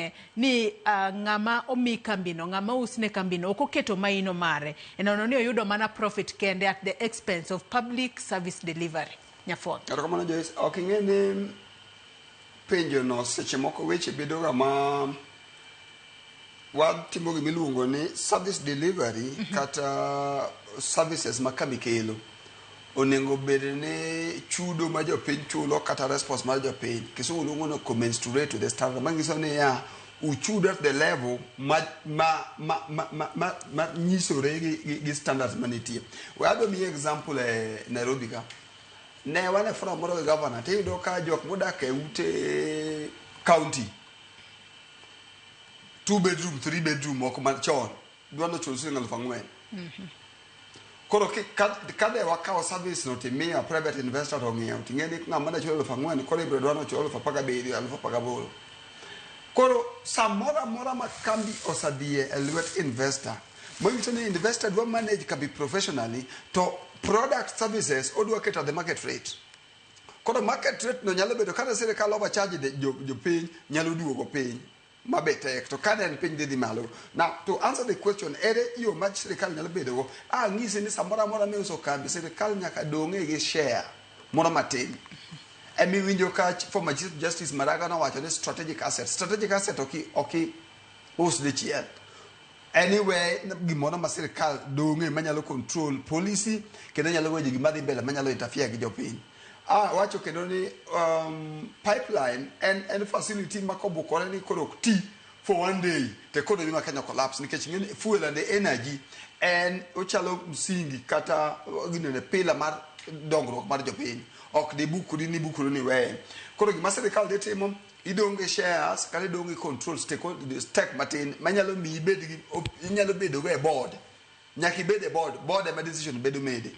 ne ni ng'ama omi kambino, ng'ama ousne kambino ok oketo maino mare e nono ni oyudo mana profit kende at the expense of public service delivery. Nyafuon. Erokamano Joyce, ok ing'e ni penjo no seche moko weche bedo ga ma watimo gima iluongo ni service delivery kata services ma kambi kelo onego bed ni chudo ma jopiny chulo kata response mar jopiny kisungu luongo ni commensurate to the standard manyiso niya uchudo at the level ma nyisore gi standards manitie. We adwa miyi example e Nairobi ka ne wan e forum moro gi governor tiyudo ka jok modak e ute county two bedroom, three bedroom moko machon dwa nochul siling 4,000. Koro ka de wakawo service no timiyo private investor to ng'iewo ting'e ni ng'ama ne chulo 4,000 koro ibiro dwa nochul 18,000, 18,000. Koro samoro amora ma kambi osedhiye e lwet investor manyiso ni investor dwa manage kambi professionally to product services odwa keto at the market rate. Koro market rate no nyalo bedo kata sirikal overcharge jopiny nyalo duogo piny mabe tek to ka ne en piny dhi dhi malo. Now to answer the question, ere yo ma sirikal nyalo bedogo? Ang'isi ni samoro amora miuso kambi sirikal nyaka dong'e gi share moro matin. Emiwinjo ka former Chief Justice Maraga nowacho ni strategic asset. Strategic asset ok us dichiel. Anyway, gimoro ma sirikal dong'e manyalo control policy kendo nyalo wejo gima dhi mbele manyalo interfere gi jopiny. Wacho kendo ni pipeline en facility ma kobukore ni koro ok ti for one day to economy ma Kenya collapse nikech ing'e ni fuel and energy en ochalo msingi kata ginene pillar mar dongruok mar jopiny. Ok dibukri ni bukri ni weye. Koro gima sirikal dhi timo idong' gi shares kata idong' gi control stake matin manyalo miyi ibed gi inyalo bedo go e board. Nyaka ibed e board, board ema decision bedo made.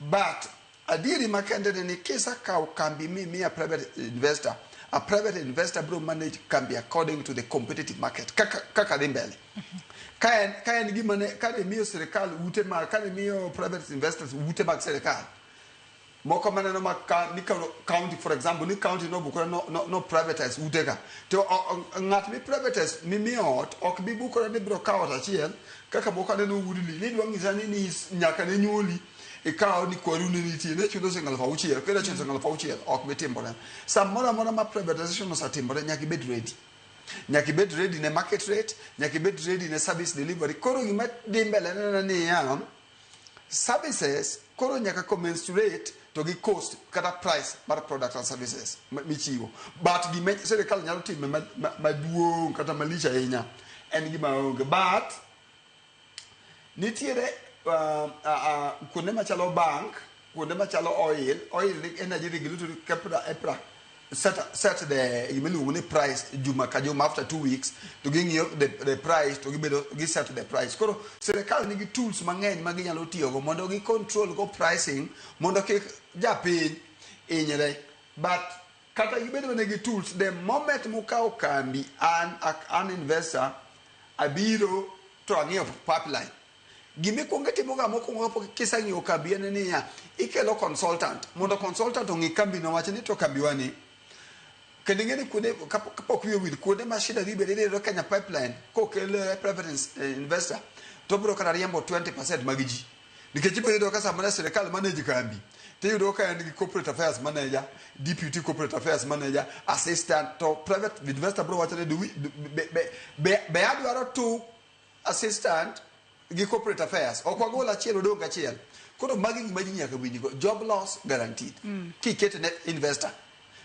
But adieri makende ni kisakawo kambi mimiya private investor, a private investor biro manage kambi according to the competitive market kaka dhi mbele. Ka en gima ne ka ne miyo sirikal ute mag ka ne miyo private investors ute mag sirikal moko maneno ma ka, ni county for example ni county nobukore no privatize ute ka to ng'at mi privatize mimiyo ot ok bi bukore ni biro kawo ot achiel kaka moko aneno Woodley ni dwa ng'isa ni nyaka ne nyuoli ikawo ni kwaru ne nitie ne chulo siling 6,000 kendo chulo siling 6,000 ok bi timore. Samoro amora ma privatization osetimore nyaka ibed ready. Nyaka ibed ready ne market rate, nyaka ibed ready ne service delivery. Koro gima dhi mbele neno niya services koro nyaka commensurate to gi cost kata price mar product and services michiwo. But gima sirikal nyalo timo maduong' kata malich ahinya en gima onge. But nitiere kuonde machalo bank, kuonde machalo oil, oil ni energy regulatory KEPRA, EPRA set the gima iluongo ni price juma ka juma after 2 weeks to ging'iyo the price to gibedo gi set the price. Koro sirikal nigi tools mang'eny ma ginyalo tiyogo mondo gi control go pricing mondo kik japiny hinyre. But kata gibedo mana gi tools, the moment mukawo kambi an investor abiro to ang'iyo pipeline. Gimikwongo itimoga mokwongo kapok kiseng'iyo kambi en niya, ikelo consultant mondo consultant ong'i kambi no wach ni to kambiwa ni kendo ing'e ni kuonde kapok wiyi owil kuonde ma shida dhi bede iyudo Kenya Pipeline kokel private investor to obiro kata riembo 20% mag ji nikech ibiro yudo ka samoro sirikal manage kambi tiyudo ka en gi corporate affairs manager, deputy corporate affairs manager, assistant to private investor biro wacho ni do we, be adwaro two assistant gi corporate affairs ok wagol achiel odong' achiel. Koro magi gima ji nyaka winjgo job loss guaranteed kikete ne investor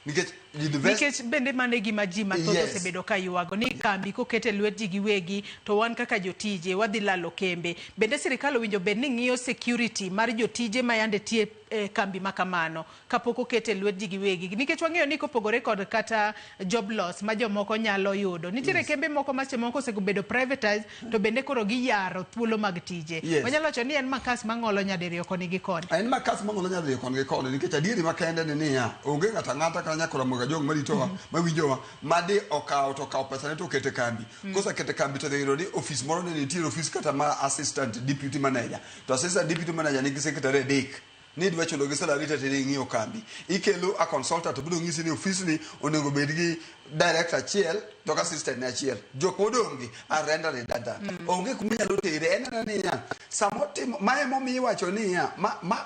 nikech invest Nikech bende mano e gima ji mathoth osebedo ka ywago ni kambi koket e lwet ji giwegi to wan kaka jotije wadhi lalo kembe. Bende sirikal owinjo bed ni ng'iyo security mar jotije ma yande tiye e kambi ma kamano kapok oket e lwet ji giwegi nikech wang'eyo ni kopogore kod kata job loss ma jomoko nyalo yudo nitiere kembe moko ma seche moko osebedo privatized to bende koro giyaro thuolo mag tije. Wanyalo wacho ni en makas mang'olo nyadiriyo koni gi koni. En makas mang'olo nyadiriyo koni gi koni nikech adieri makende ni niya onge ng'ato ang'ata kata nyaka Ramogi Ajwang' maritowa mawinjowa madi okawo to okawo pesane to okete kambi kosekete kambi to dhi yudo ni ofis moro ne nitie ofis kata ma assistant deputy manager to assistant deputy manager nigi secretary adek ni idwa chulo gi salary te tidhi ing'iyo kambi ikelo a consultant biro ng'isi ni ofisni onego bed gi Director achiel to assistant ne achiel, jok modong' gi are rendered redundant. Onge kuma inyalo tere. En anena niya, sama otimo ma, emomiyo iwacho niya,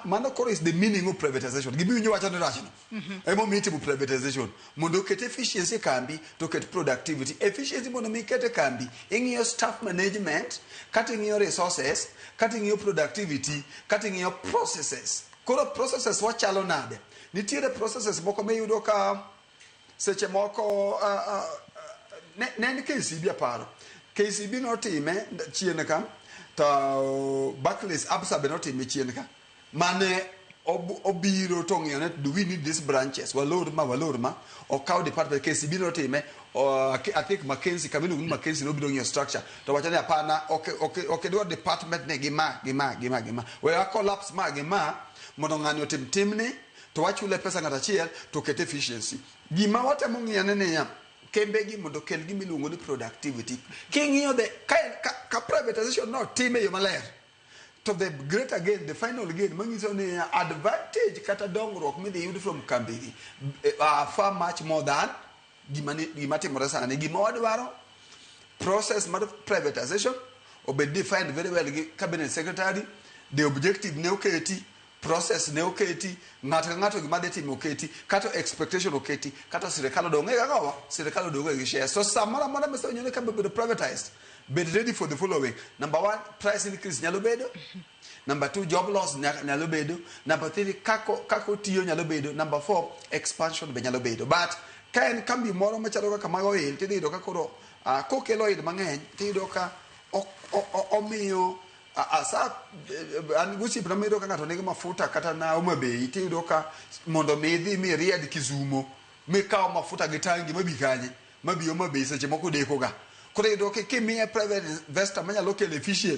mano koro is the meaning of privatization. Gimiwinjo wacho ni rachno emomiyo itimo privatization, mondo oket efficiency e kambi to oket productivity. Efficiency, mondo mi iket e kambi, ing'iyo staff management, kata ing'iyo resources, kata ing'iyo productivity, kata ing'iyo processes. Koro processes wachalo nade? Nitiere processes moko miyudo ka seche moko ne en KCB, aparo KCB notime chien ka, to Barclays, Absa be notime chien ka, mane obiro to ng'iyo ne, do we need these branches? Walor ma, walor ma, okaw department. KCB notime. I think McKinsey, kama iluongo ni McKinsey, nobiro ng'iyo structure to wacho ni hapana, ok idwar department ne gi ma gi ma gi ma gi ma, we wa collapse ma gi ma mondo ng'ani otim timni to wachule pesa ng'ato achiel to ket efficiency. Gima watemo ng'iyo ne niya, kembe gi mondo okel gima iluongo ni productivity. King'iyo the ka privatization no tim e yo maler, to the greater gain, the final gain manyiso ni advantage kata dongruok midhi yud from kambigi are far much more than gima timore sani. Gima wadwaro, process mar privatization obed defined very well gi cabinet secretary, the objective ne oketi, process ne oketi, ng'ato ka ng'ato gima dhi timo oketi, kata expectation oketi, kata sirikal odong' e gang'owa, sirikal odong' e gi share. So samoro amora misewinjo ni kambi obedo privatized, bed ready for the following: number one, price increase nyalo bedo; number two, job loss nyalo bedo; number three, kako otiyo nyalo bedo; number four, expansion be nyalo bedo. But ka en kambi moro machalo kaka mag oil, tidhi yudo ka koro kokelo oil mang'eny, tiyudo ka omiyo asa an gosiepna miyudo ka ng'ato nigi mafuta kata na Homa Bay, tiyudo ka mondo mi idhi mi ried Kisumo mikaw mafuta gi tangi mabi kanye, mabi Homa Bay, seche moko deko ga. Koro iyudo ka kimiye private investor manyalo kelo efficiency.